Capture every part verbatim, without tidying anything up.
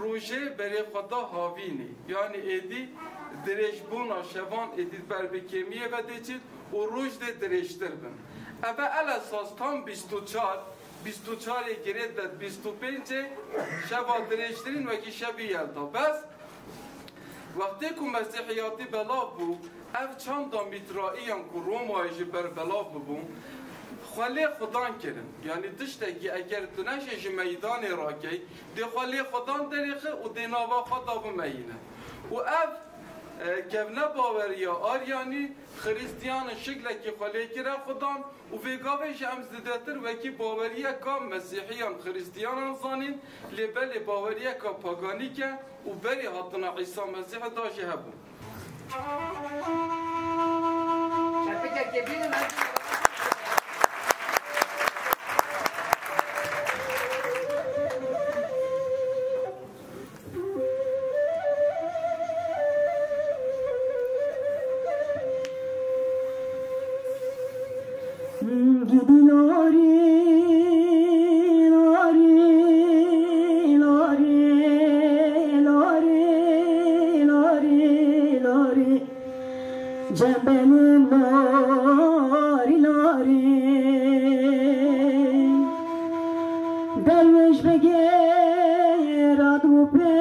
Rojê berê xwe da havînê, yanî êdî dirêjbûna şevan êdî ber bi kêmiyê ve dê çît û roj dê dirêjtir bin. Eve el esas tam bîst û çar, bîst û çarê girê de bîst û pêncê şeva dirêjtirîn wekî şevî yelda. Bes wextê ku mesîhiyatî belav bû, ev çanda mîtraiyan ku Romayê ji ber belav bibûn, xwe lê xudan kirin. Yanî tiştekî eger tu neşê ji meydanê rakey, dê xwe lê xudan derêxe û dê nava xwe da bimeyîne. Û ev, e, kevne baweriya Aryanî, Xiristiyanin şiklekî xwe lê kire xudan û vê gavê jî em zêdetir wekî baweriyeka Mesîhiyan, Xiristiyanan zanîn, lê belê baweriyeka paganîk e û berê hatina Îsa Mesîhê da jî hebû. Gidî lorî, lorî, lorî, lorî, lorî, lorî, lorî. Cem benim lorî, lorî. Derwêş begê radbû pê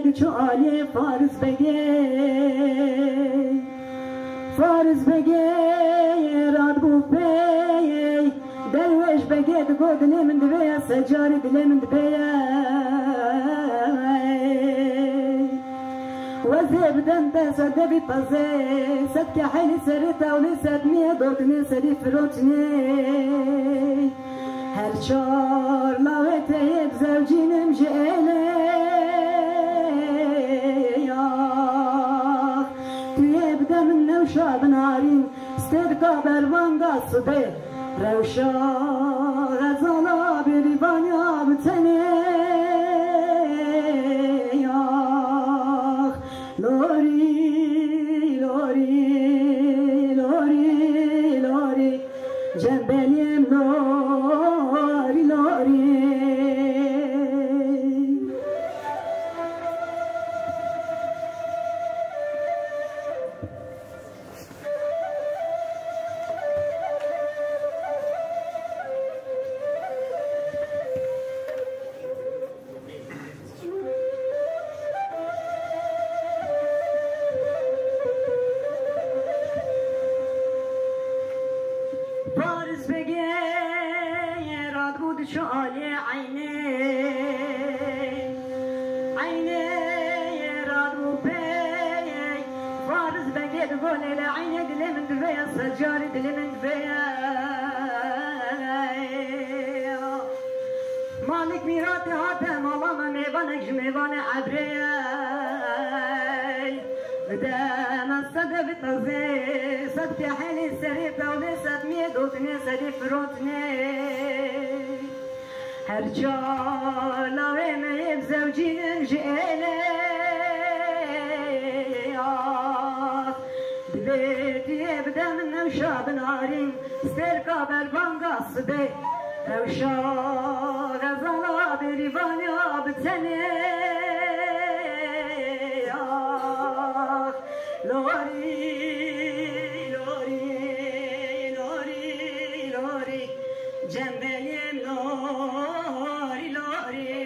diçû aliyê Faris begê. Faris begê radbû pê, derwêş begê digot dilê min divê ya, secarî dilê min divê ya. Wezê bidem te sedevî pezê, sed kehelî serê tewlê, sed miyê dotinê, sedî firotinê. Her çar lawê te yê bizewcînim ji êlê. Ax, tu yê bide min newşa binarîn, stêrka bervanga sibê. Rewşa xezala bêrîvaniya bi tenê. Ax, lorî, lorî, lorî, lorî. Cembeliyem lorî, lorî. Faris begê radbû diçû aliyê eynê. Eynê radbû pê. Faris begê digot lê eynê dilê min divê ya, secarî dilê min divê ya. Malik mîratê hate mala me, mêvanek ji mêvanê ebrê ye. Bide me sede bi tezê, sed kehelê serê tewlê, sed miyê dotinê, sedî firotinê. Her çar lawê me yê bizewcînin ji êlê. Ax, divê tu yê bide min newşa binarîn, stêrka berbanga sibê. Rewşa xezala bêrîvaniya bi tenê. Ax, lorî, lorî, lorî, lorî. Cembeliyem lorî, lorî.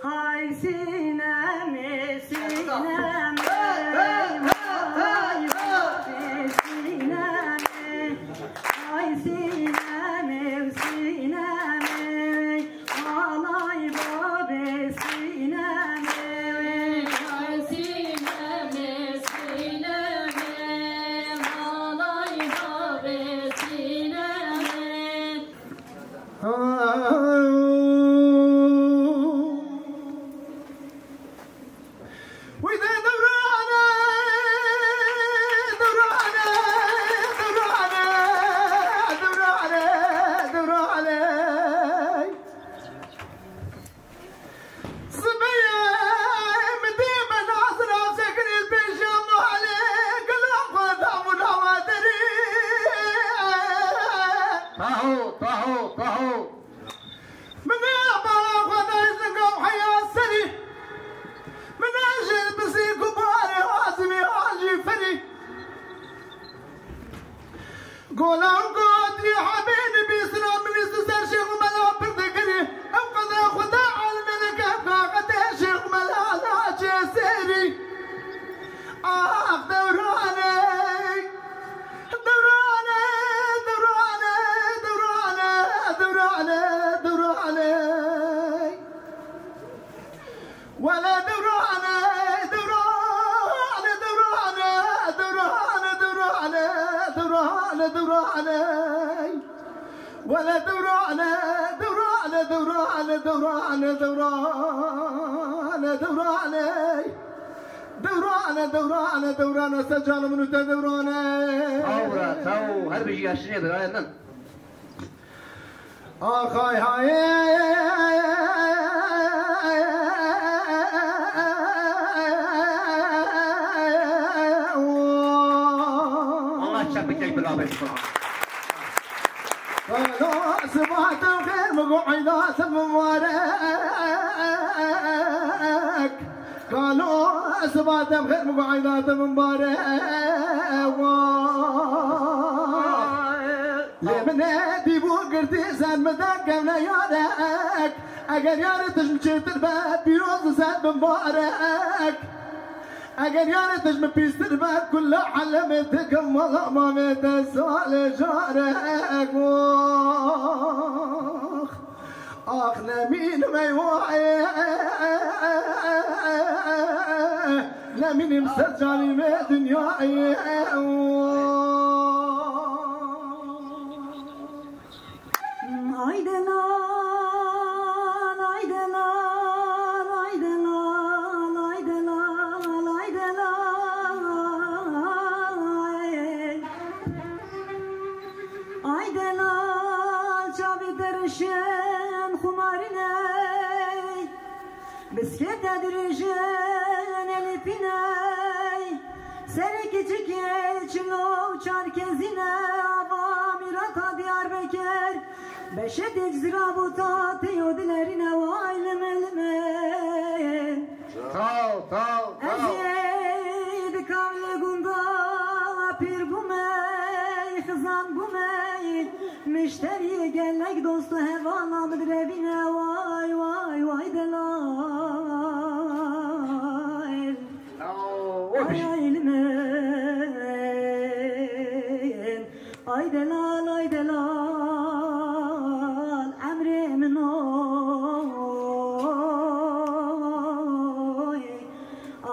Hay Sînemê, Sînemê, hay, hay, hay, Sînemê. Hay Sînemê, Sînemê, Hele dewrane, dewrane, dewrane, dewrane, dewrane, dewrane. Dewrane, dewrane, dewrane, ser canê min û te dewrane. Taw re, taw. Her bijî yaşinê birayê min. Ax ay hay. Allah çepikek bila be. Kalo sibatem xêr, min got eyda te mubarek. Kalo sibatem xêr, min got eyda te mubarek. Lê min ê dîbû girtî ser min de kevne yarek. Eger yarê tij min çêtir be, pîroz û ser bin barek. Eger yarê tij min pîstir be, kula alemê dikim mala mamê te salê jarek. Ax, ax, nemînim ey wayê, nemînim ser canî me dinyayê. Ay delal, ay delal, ay delal, ay delal, ay delal. Ay delal, çavê te reşên xumarîn ey. Biskete dirêjin elîfîn ey. Serê kiçikê çilo û çarkezîne, ava Mîrata Diyarbekir. Beşetê Cizîra Bota têyo dilerîne, way lime lime. Taw, taw, taw. Ez ê di kavlê gunda pîr bûme, xizan bûme, mişteriyê gelek dost û hevala min direvîne, way, way, way delal. Ay, ay, lime. Ay delal, ay delal, emrê min o.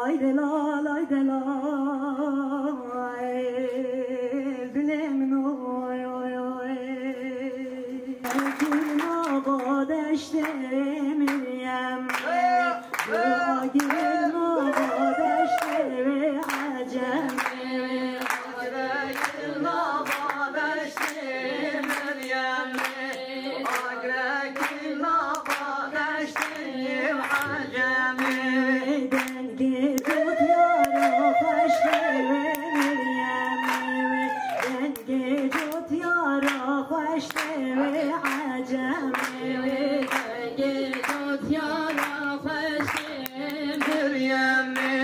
Ay delal, ay delal, dilê min o. Gulnava deştê Meryem. Dua girin nava deştê wê Ecemê. Agre girin nava deştê Meryemê. Agre girin nava deştê Ecemê. Dengê cotyara xweş tê wê Meryemê. Dengê cotyara xweş tê wê Ecemê. Dengê cotyara xweş tê Meryemê.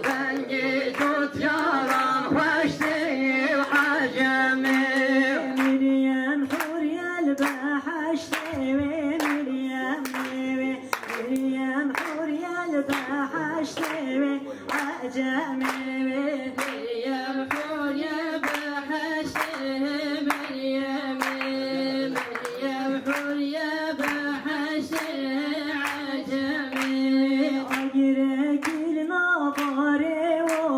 Dengê cotyaran xweş tê Ecemê. Meryem huriyel behştê wê Meryemê. Meryem huriyel behştê wê Ecemê. Meryem huriye behştê Meryemê. Meryem huriye behştê Ecemê. Agire kil navarê o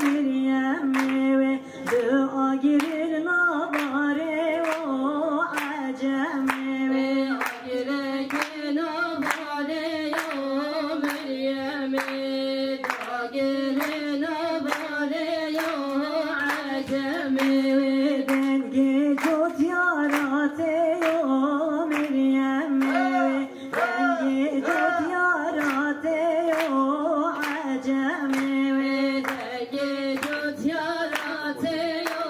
Meryemê. Di agirê navarê o Ecemê. Agirê navarê o Meryemê. Di agirê navarê o Ecemê. Dengê cotyara tê yo Meryemê. Dengê cotyara tê yo Ecemê wê. Dengê cotyara tê yo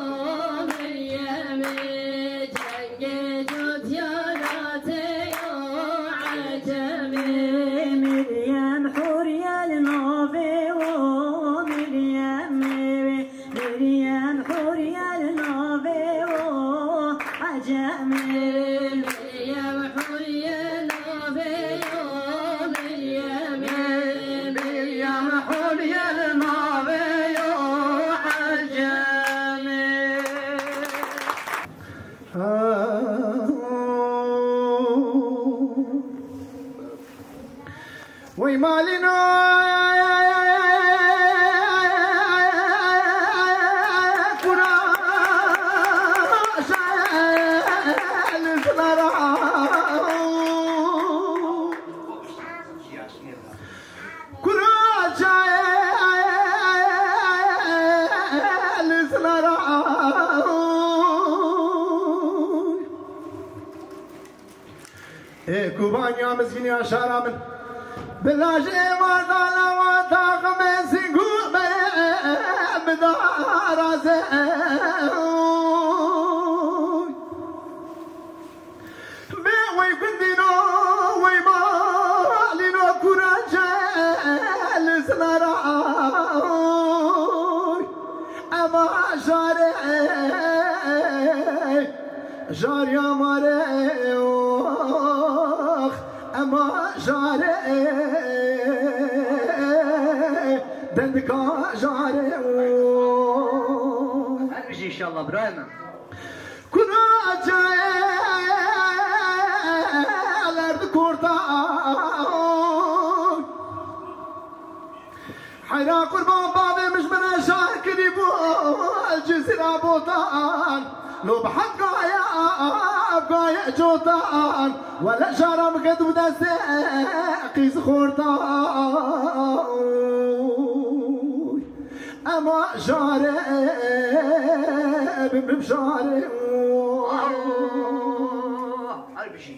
Meryemê. Dengê cotyara tê yo Ecemê. Meryem huriye li navê o Meryemê wê. Meryem huriye li navê o Ecemê. Meryem huriye navê o Meryemê. Meryem huriye navê o Ecemê. Wey malîno kuraşel Ya mizgîniya şara min. Bila ji êvar dana wa taximê sîngû berê bida razê. Bê wey gundîno, wey malîno kura cel sinara. Ema jare, jar ya mare, ox, ema jare, dendika jare, ox. Her bijî inşallah birayê min. Kuraçe lerdi korta. Heyra qurban bavê min ji min re şar kirî bû, Cizîra Botan. Lo bi hevgaya, hevgaya cotan. Wele jara min xet û destê qîz xortan. Ema jare, bim bim jare. Her bijî.